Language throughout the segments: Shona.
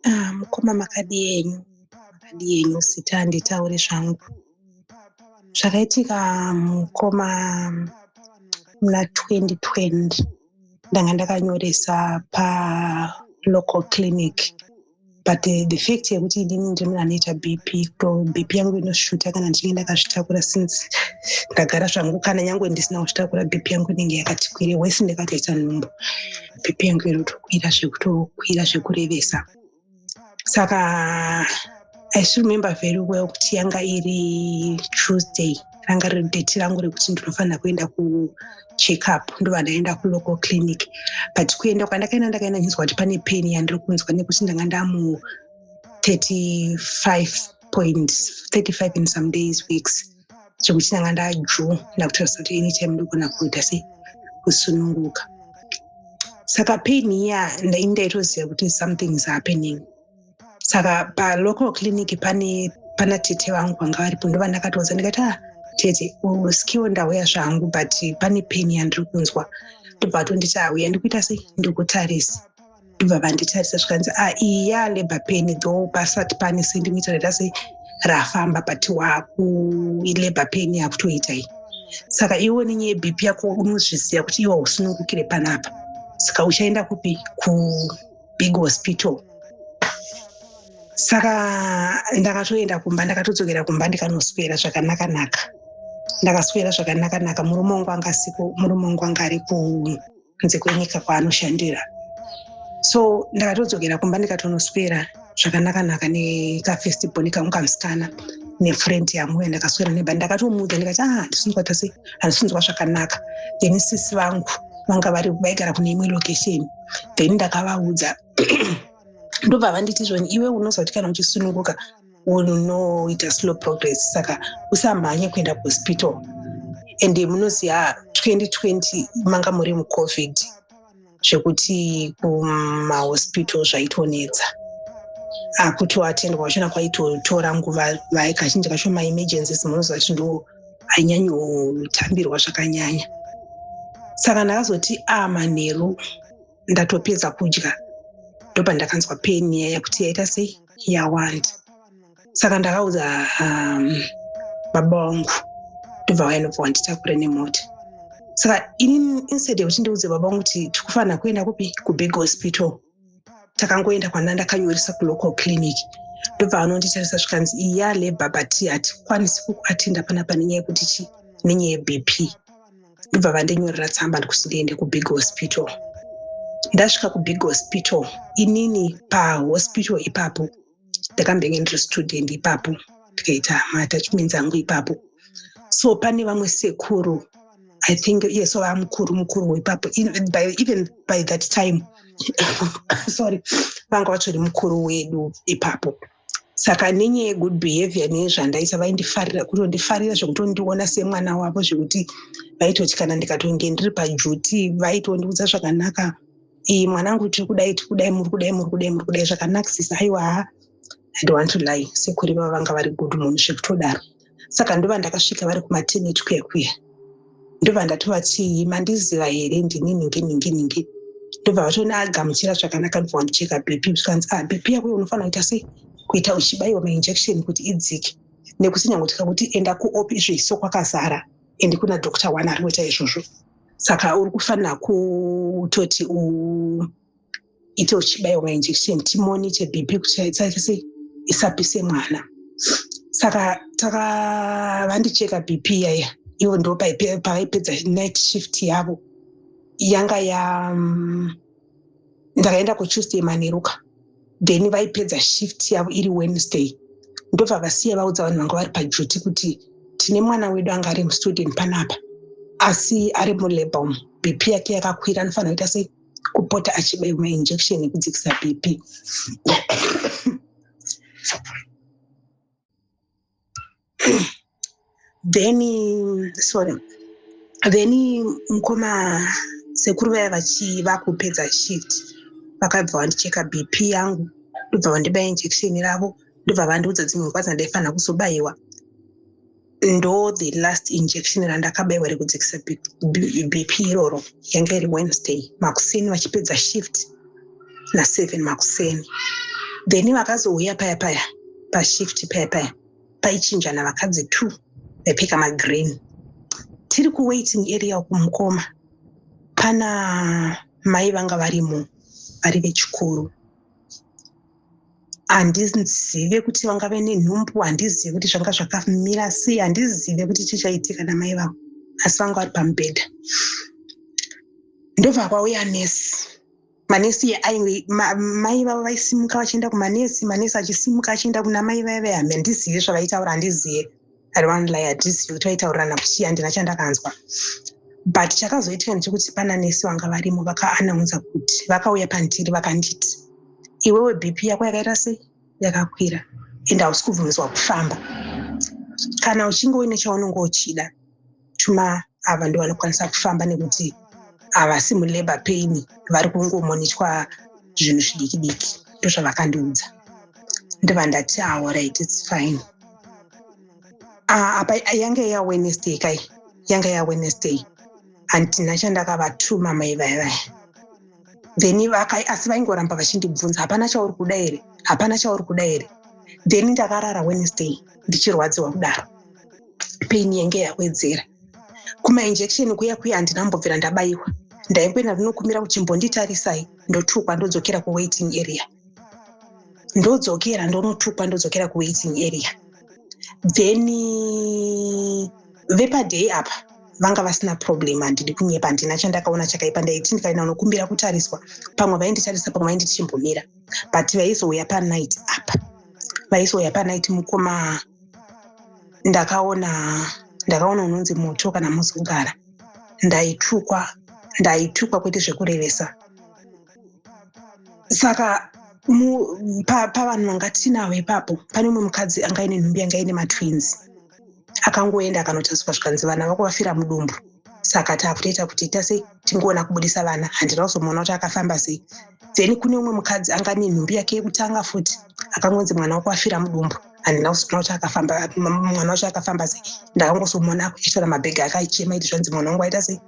Ah, mukoma makadii henyu? Makadii henyu? Zita handitauri zvangu. Zvakaitika mukoma muna 2020 ndanga ndakanyoresa palocal clinic but the fact yekuti inini ndiri munhu anoita bp to bp yangu inoshuta kana ndichinge ndakazvitakura since ndagara zvangu kana nyange ndisina kuzvitakura bp yangu inenge yakati kwire wese ndakatoita nhumbu bp yangu inotokwira zvekutokwira zvekurevesa saka I still remember very well kuti yanga iri Tuesday ranga riri date rangu rekuti ndinofanira kuenda kucheck up ndobva ndaenda kulocal clinic but kuenda kwandakaenda ndakaenda ndichinzwa kuti pane pain yandiri kunzwa nekuti ndanga ndamu 35.35 in some days weeks zvekuti ndanga ndaju ndakutarisa kuti anytime ndogona kuita sei kusununguka saka pain iya ndaitoziva kuti something is happening saka palocal clinic pane pana tete vangu vanga varipo ndova ndakatoudza ndikati ah tete usikiwo ndauya zvangu but pane pain yandiri kunzwa ndobva vatonditi auya ah, ndikuita sei ndikutarisa ndobva vanditarisa zvikanzi a ah, iyi yalabor pain though pasati pane centimeter raita sei rafamba but waku ilabor pain yakutoita iyi saka iwe nenyaya yebp yako unozviziva kuti iwe usunungukire panapa saka uchaenda kupi kubig hospital saka ndakatoenda kumba ndakatodzokera kumba ndikanoswera zvakanaka-naka ndakaswera zvakanaka-naka murume wangu anga asiko murume wangu anga ari kunze kwenyika kwaanoshandira so ndakatodzokera kumba ndikatonoswera zvakanaka-naka nekafirst born kangu kamusikana nefriend yangu yandakaswera neba ndakatomuudza ndikati ah handisinzwa tase handisinzwa zvakanaka then sisi vangu vanga vari vaigara kune imwe location then ndakavaudza ndobva vanditi zvoni iwe unoziva kuti kana uchisununguka unoita slow progress saka usamhanye kuenda kuhospital and munoziva 2020 manga muri mucovid zvekuti kumahospital zvaitonetsa akutoatendwa kwachona kwaitotora nguva kazhinji kacho maemergencies munoziva kuti ndo ainyanyotambirwa zvakanyanya saka ndakazoti a manheru ndatopedza kudya ndopandakanzwa pain iya yekuti yaita sei yawanda saka ndakaudza baba vangu ndobva vaya ndobva wanditakura nemota saka ini instead yekuti ndiudze baba vangu kuti tikufanira kuenda kupi kubig hospital takangoenda kwanda ndakanyoresa kulocal clinic ndobva vanonditarisa zvikanzi iyi yalabor but hatikwanisi kukuatinda panapa nenyaya yekuti chi nenyaya yebp ndobva vandinyorera tsamba ndikuti ndiende kubig hospital ndasvika kubig hospital inini pahospital ipapo ndakambenge ndiri student ipapo ndikaita maattachments angu ipapo so pane vamwe sekuru I think yes so vamukuru mukuru weipapo even by that time sorry vanga vatori mukuru wedu ipapo saka nenyaya yegood behavior nezvandaisa vaindifarira kutondifarira zvekutondiona semwana wavo zvekuti vaitoti kana ndikatonge ndiri pajuti vaitondiudza zvakanaka iyi mwanangu tiri kudai tiri kudai muri kudai muri kudai muri kudai zvakanakisisa aiwa ha I don't want to lie sekuru ivava vanga vari good munhu zvekutodaro saka ndova ndakasvika vari kumaternity kuya kuya ndobva ndatovati mandiziva here ndini nhingi nhingi nhingi ndobva vatoni agamuchira zvakanaka ndobva wandicheka bp zvikanzi ah bp yako unofanira kuita sei kuita uchibayiwa mainjection kuti idzike nekuti nyange tikakuti enda kuop izvo kwakazara ende kuna doctor one ari kuita izvozvo saka uri kufanira kutoti uite uchibayiwa mainjection timonite bp kuti isaite sei isapise mwana saka taka vandicheka bp yaya ivo ndo pavaipedza night shift yavo yanga ya ndakaenda kutuesday manheruka then vaipedza shift yavo iri Wednesday ndobva vasiya vaudza vanhu vanga vari paduty kuti tine mwana wedu anga ari mustudent panapa asi ari mulabor umu bp yake yakakwira anofanira kuita sei kupota achibayiwa mainjection ekudzikisa bp then sorry then mukoma sekuru vaya vachi vakupedza shift vakabva vandicheka bp yangu ndobva vandibaya injection ravo ndobva vandiudza dzimwe nguva dzandaifanira kuzobayiwa ndo the last injection randakabayiwa rekudzikisa bp iroro yanga iri Wednesday makuseni vachipedza shift Na7 makuseni. Then vakazouya paya paya pashift paya paya, paichinjana vakadzi two vaipfeka magreen. Tiri kuwaiting area kumukoma, pana mai vanga varimo, vari vechikuru. Handizive kuti vangave nenhumbu, handizive kuti zvanga zvakamira sei, handizive kuti chichaitika namai vavo, asi vanga vari pamubhedha. Ndobva kwauya nesi. Manesi, mai vavo vaisimuka vachienda kumanesi, manesi achisimuka achienda kuna mai vaya vaya. Handizive zvavaitaura, handizive, I don't lie, handizive kuti vaitaurirana kuchii, handina chandakanzwa. But chakazoitika ndechekuti pana nesi vanga varimo vakaanaunza kuti vakauya pandiri, vakanditi, "Iwewe, BP yako yakaita sei? Yakakwira, ende hausi kubvumidzwa kufamba. Kana uchinge uine chaunenge uchida, tuma ava, ndo vanokwanisa kufamba, nekuti havasi mulabour pain, vari kungomonitwa zvinhu zvidiki diki." Ndozvavakandiudza. Ndobva ndati, "Alright, it's fine." Apa yange yaWednesday kai, yanga yaWednesday. Handina chandakavatuma mai vaya vaya. Then asi vaingoramba vachindibvunza, "Hapana chauri kuda here? Hapana chauri kuda here?" Then ndakarara Wednesday ndichirwadziwa kudaro, pain yange yawedzera. Kumainjection kuya kuya handina kumbobvira ndabayiwa. Ndaimboenda ndinokumbira kuti chimbonditarisai, ndotukwa, ndodzokera kuwaiting area, ndodzokera ndonotukwa, ndodzokera kuwaiting area. Then vepaday apa vanga vasina problem. Handidi kunyepa, handina chandakaona chakaipa. Ndaiti ndikaenda unokumbira kutariswa, pamwe vainditarisa, pamwe vainditi chimbomira. But vaizouya panight apa, vaizouya panight, mukoma, ndakaona unonzi moto kana muzogara. Ndaitukwa, ndaitukwa kwete zvekurevesa. Saka pavanhu vanga tinavo ipapo, pane umwe mukadzi anga aine nhumbi, yanga aine matwins. Akangoenda akanotariswa, zvikanzi, "Vana vako vafira mudumbu, saka taakutoita kuti ita sei, tingoona kubudisa vana." Handina kuzomuona kuti akafamba sei. Then kune umwe mukadzi anga nenhumbi yake yekutanga futi, akangonzi, "Mwana wako afira mudumbu." Handina kuzoona kuti akafamba, mwana wacho akafamba sei. Ndakangozomuona akuchitora mabhegi, akaichema iti, zvanzi, "Mwana wangu aita sei?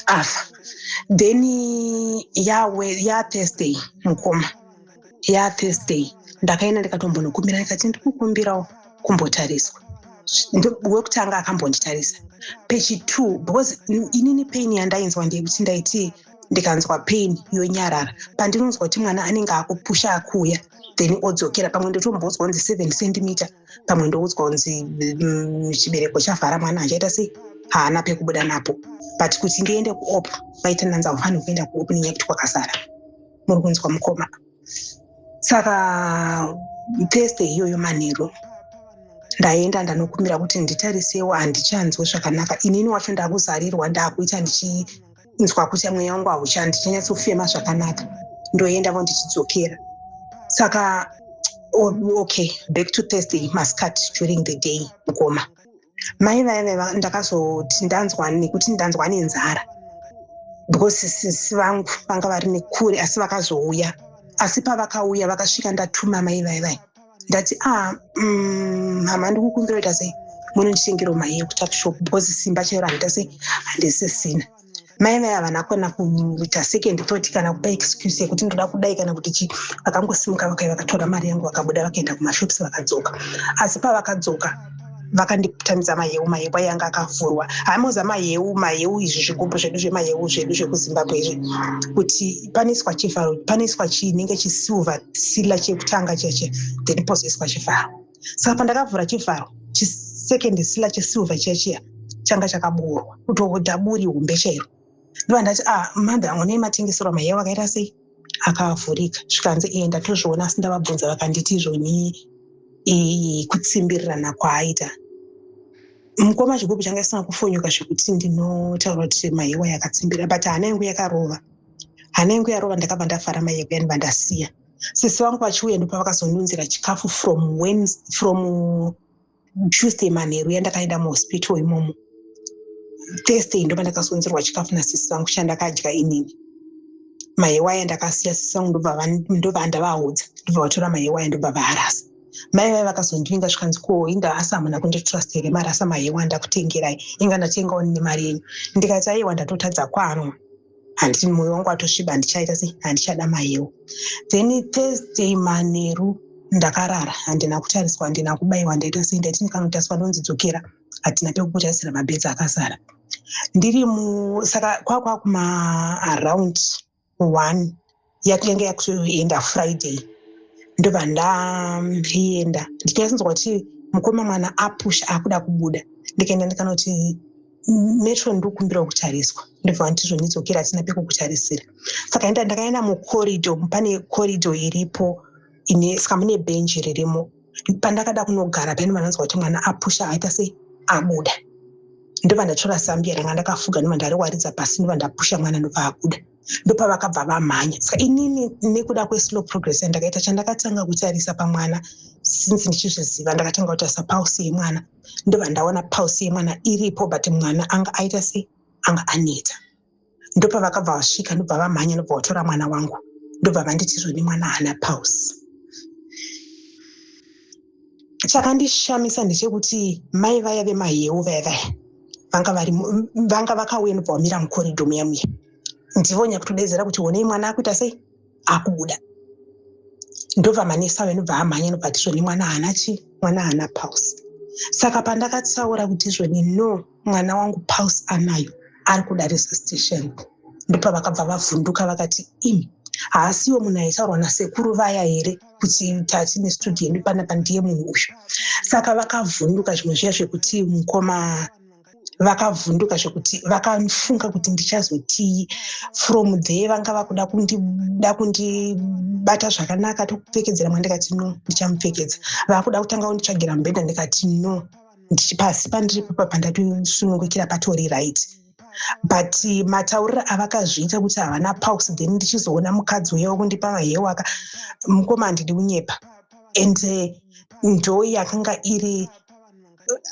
Afa." Then yaThursday, mukoma, yaThursday ndakaenda ndikatombonokumbira, ndikati, "Ndikukumbirawo kumbotariswa." Wekutanga akambonditarisa pechi2, because inini pain yandainzwa ndeyekuti ndaiti ndikanzwa pain yonyarara, pandinonzwa kuti mwana anenge akupusha, akuuya, then odzokera. Pamwe ndotomboudzwa kunzi 7 centimeter, pamwe ndoudzwa kunzi chibereko chavhara, mwana achaita sei, haana pekubuda napo. But kuti ndiende kuop, vaita nanzi haufaniri kuenda kuop nenyaya yekuti kwakazara. Muri kunzwa, mukoma? Saka Thursday iyoyo manheru ndaenda ndanokumbira kuti nditarisewo, handichanzwe zvakanaka. Inini wacho ndakuzarirwa, ndakuita ndichinzwa kuti mweya wangu haucha, ndichanyatsofema zvakanaka. Ndoendavo ndichidzokera. Saka okay, back to Thursday masikati, during the day, mukoma, mai vaya ndakazoti ndanzwa nekuti ndanzwa nenzara, because sisi vangu vanga vari nekure, asi vakazouya. Asi pavakauya, vakasvika ndatuma mai vaya vaya. Ndati, "A hama, ndikukumbira kuita sei, munonditengerawo mai yekutuckshop, because simba chairo handita sei, handisisina." Mai vaya havana kana kuita second thought kana kupa excuse yekuti ndoda kudai kana kuti chi. Vakangosimuka, vakaiva vakatora mari yangu, vakabuda, vakaenda kumashops, vakadzoka. Asi pavakadzoka, vakanditambidza maheu. Maheu ayanga akavhurwa. Hamoza maheu, maheu izvi, zvigubhu zvedu zvemaheu zvedu zvekuZimbabwe izvi, kuti panoiswa chivharo, panoiswa chinenge chisilver sealer chekutanga cheche, then pozoiswa chivharo. Saka pandakavhura chivharo, chisecond sealer chesilver chechiya changa chakaburwa, kutodhaburi hombe chairo. Ndobva ndati, "Ah, mother, onei matengeserwa maheu akaita sei, akavhurika." Zvikanzi, "Iye, ndatozviona, asi ndavabvunza, vakanditi izvoni kutsimbirirana kwaaita." Mukoma, chigubhu changa isina kufonyoka zvekuti ndinotaura kuti maheu yakatsimbirira, but hana yangu yakarova, hana yangu yarova. Ndakabva ndafara maheu yandibva ndasiya. Sisi vangu vachiuya, ndopavakazonunzira chikafu from Tuesday manheru yandakaenda muhospital imomo. Thursday ndopa ndakazonzerwa chikafu nasisi vangu chandakadya inini. Maheu aya ndakasiya sisi vangu, ndobva ndavaudza, ndobva vatora maheu aya, ndobva vaarasa. Mai vai vakazondinga, zvikanzi, "Ko, inga asi hamuna kunditrust here? Marasa maheu andakutengerai, inga ndatengawo nemari yenyu." Ndikati, "Aiwa, ndatotadza kwanwa." Handiti mwoyo wangu watosviba, handichaita sei, handichada maheu. Then Thursday manheru ndakarara, handina kutariswa, handina kubayiwa. Ndaita sei? Ndaiti ndikanotariswa ndonzi dzokera, hatina pekukutarisira, mabeds akazara. Ndiri mu saka kwakwa kuma around 1 yatinenge yakutoenda Friday, ndobva ndaenda ndichinyatsonzwa kuti mukoma mwana apusha, akuda kubuda. Ndikaenda ndikanoti, "Matron, ndikukumbirawo kutariswa." Ndobva vanditi, "Zvonidzokera, hatina pekukutarisira." Saka enda ndakaenda mucorridor, pane corridor iripo ine, saka mune bhenji ririmo. Pandakada kunogara paine vanonzwa kuti mwana apusha, aita sei, abuda. Ndobva ndatora zambia ranga ndakafuga, ndobva ndariwaridza pasi, ndobva ndapusha mwana, ndobva abuda. Ndopavakabva vamhanya. Saka inini nekuda kweslow progress yandakaita, chandakatanga kutarisa pamwana, since ndichizviziva, ndakatanga kutarisa pulse yemwana. Ndobva ndaona pulse yemwana iripo, but mwana anga aita sei, anga aneta. Ndopavakabva vasvika, ndobva vamhanya, ndobva vatora mwana wangu, ndobva vanditi, "Zvoni mwana haana pulse." Chakandishamisa ndechekuti mai vaya vemaheu vaya vaya vanga vari, vanga vakauya, ndobva vamira mucorridor muya muya. Ndivo nyakutodedzera kuti, "Onei, mwana akuita sei, akubuda." Ndobva manesi avo ndobva amhanya, ndobva ati, "Zvoni mwana haana chi, mwana haana pulse." Saka pandakataura kuti, "Zvoni no, mwana wangu pulse anayo, ari kuda resuscitation," ndopavakabva vavhunduka vakati, "Imi, haasiwo munhu aitaurwa nasekuru vaya here kuti tati nestudio yedu panapa ndiye munhu uyu?" Saka vakavhunduka zvimwe zviya zvekuti, mukoma, vakavhunduka zvekuti vakafunga kuti ndichazotii from there. Vanga vakuda kundida kundibata zvakanaka, "Tokupfekedzera mwana." Ndikati, "No, ndichamupfekedza." Vakuda kutanga kunditsvagira mubhedha. Ndikati, "No, pasi pandiri papa pandatosunungukira patori right." But matauriro avakazviita kuti havana pulse, then ndichizoona mukadzi uya wekundipa maheu aka, mukoma, handidi kunyepa, and ndo yakanga iri,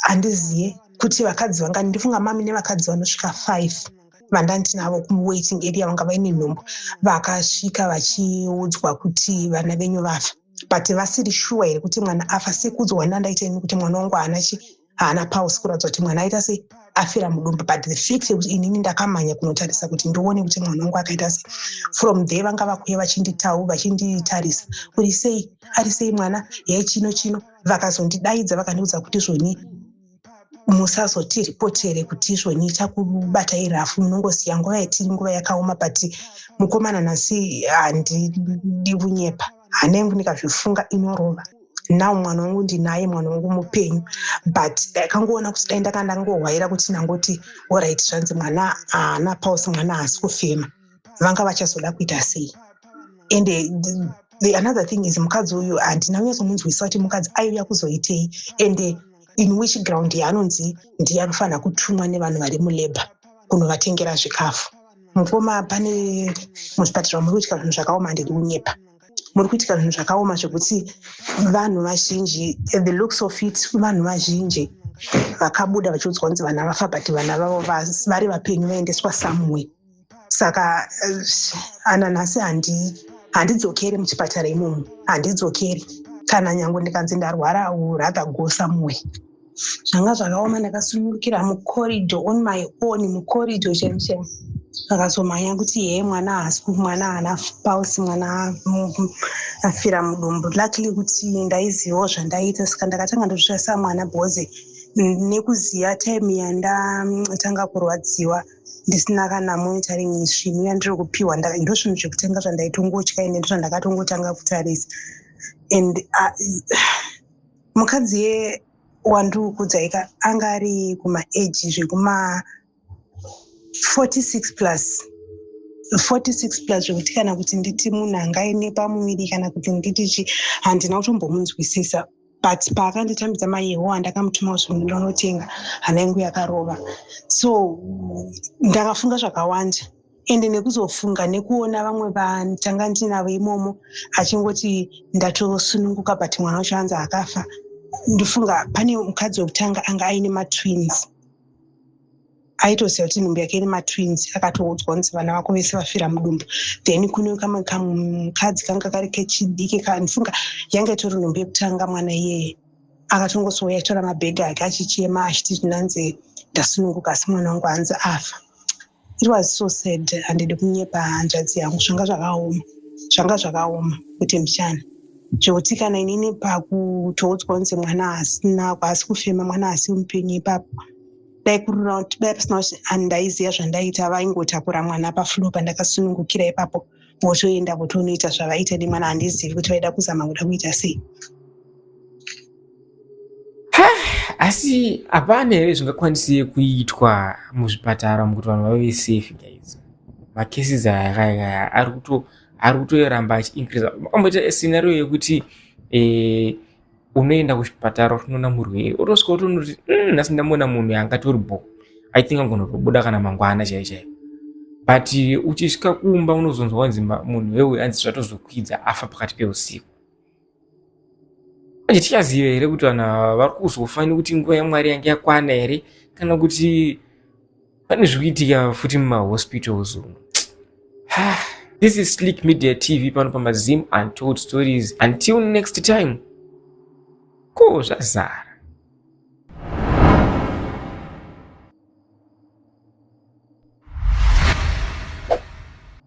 handiziye kuti vakadzi vanga, ndifunga mami nevakadzi vanosvika 5 vandandinavo kuwaiting area vanga vaine nhumbu, vakasvika vachiudzwa kuti vana venyu vafa, but vasiri shuwa here kuti mwana afa, sekuudzwa ndandaita ini kuti mwana wangu haana chi, haana pulse, kuratidza kuti mwana aita sei, afira mudumbu. But the fact yekuti inini ndakamhanya kunotarisa kuti ndione kuti mwana wangu akaita sei, from there vanga vakuya vachinditau, vachinditarisa, "Uri sei, ari sei mwana?" Ye chino chino vakazondidaidza, vakandiudza kuti, "Zvoni musazotiripotere kuti izvoni takubatai rafu, munongosiya nguva yatiri, nguva yakaoma." But mukomana, nhasi handidi kunyepa, hana yangu ndikazvifunga inorova. Now mwana wangu ndinaye, mwana wangu mupenyu, but ndakangoona kuti dai ndanga ndangohwaira kuti nangoti, "Alright, zvanzi mwana haana pulse, mwana haasi kufema," vanga vachazoda kuita sei? And the another thing is, mukadzi uyu handina kunyatsomunzwisa kuti mukadzi aiuya kuzoitei and in which ground yaanonzi ndiye anofanira kutumwa nevanhu vari mulabour kunovatengera zvikafu. Mukoma, pane muzvipatara muri kuitika zvinhu zvakaoma, handidi kunyepa, muri kuitika zvinhu zvakaoma zvekuti vanhu vazhinji, the looks of it, vanhu vazhinji vakabuda vachiudzwa kunzi vana vafa, but vana vavo vari vapenyu, vaendeswa somewhere. Saka ana nhasi handidzokeri muchipatara imomo, handidzokeri. Kana nyange ndikanzi ndarwara, rather go somewhere. Zvanga zvakaoma. Ndakasunungukira mucorridor on my own, mucorridor chemu chemu. Vakazomhanya kuti, "He, mwana haasi, mwana haana pulse, mwana afira mudumbu." Luckily kuti ndaizivawo zvandaiita, saka ndakatanga ndozvitarisa mwana, because nekuziva time yandatanga kurwadziwa ndisina kana monitoring svinu yandiri kupiwa, ndo zvinhu zvekutanga zvandaitongotya, ende ndozvandakatongotanga kutarisa. And mukadzi ye wandiri kudzaika anga ari kumaage zvekuma 46 plus, 46 plus, zvekuti kana kuti nditi munhu anga aine pamuviri kana kuti nditi chi, handina kutombomunzwisisa. But paakanditambidza mayeho andakamutuma kuti ndinonotenga, hana yangu yakarova. So ndakafunga zvakawanda, ende nekuzofunga nekuona vamwe vatanga ndinavo imomo achingoti, "Ndatosununguka," but mwana wacho anzi akafa. Ndifunga pane mukadzi wekutanga anga aine matwins, aitoziva kuti nhumbu yake ine matwins, akatoudzwa kunzi vana vako vese vafira mudumbu. Then kune kamwe kamukadzi kanga kari kechidiki, ndifunga yanga itori nhumbu yekutanga mwana iyeye, akatongosouya achitora mabhegi ake achichema achiti, "Zvinanzi ndasununguka, asi mwana wangu hanzi afa." It was so sad, handidi kunyepa hanzvadzi yangu, zvanga zvakaoma, zvanga zvakaoma kuti mbichana, zvekuti kana inini pakutoudzwa kunzi mwana asina haasi kufema, mwana asi mupenyu ipapo, dai kurura kuti dai pasina kuti handaiziva zvandaiita, vaingotakura mwana pafloor pandakasunungukira ipapo, votoenda votonoita zvavaita nemwana. Handizivi kuti vaida kuzama kuda kuita sei. Asi hapana here zvingakwanise kuitwa muzvipatara mukuti vanhu vave safe, guys? Macases aya akaya ari kutoramba achiincrease. Makamboita scenario yekuti unoenda kuchipatara uchinoona murwere, otosvika utonoti, nhasi ndamuona munhu angatori bo, I think angona kutobuda kana mangwana chaiyo chaiyo," but uchisvika kumba unozonzwa wanzi munhu wewe anzi zvatozokwidza, afa pakati peusiku. Manje tichaziva here kuti vanhu ava vari kuzofa nekuti nguva yaMwari yange yakwana here, kana kuti pane zviri kuitika futi mumahospitals umu? This is Slick Media TV pano pamaZim Untold Stories. Until next time, ko zvazara.